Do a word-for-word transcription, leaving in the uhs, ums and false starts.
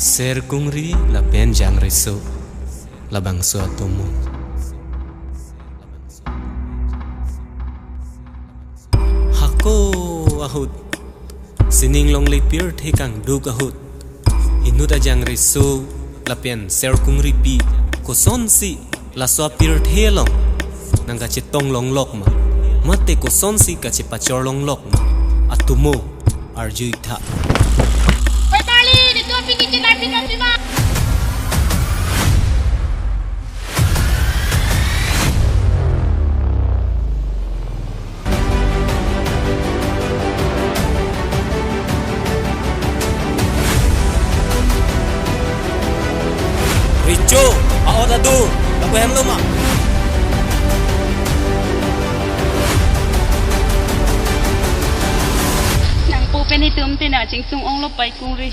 Ser kungri lapen jangreso labangso atomo. Hako ahut, sining longle pirthe kangduk ahut, inut ajangreso lapen ser kungripi kosonsi laso apirthe along nangkachetong longlok ma, mate kosonsi kachepachor longlok ma, atomo arjui tha. Oi, Charlie, nitum aphi kechenarpi nangji ma? Richo, aot adu, lapu hemlo ma? Nangpo pen itum te nangchingsung onglo pai kungri.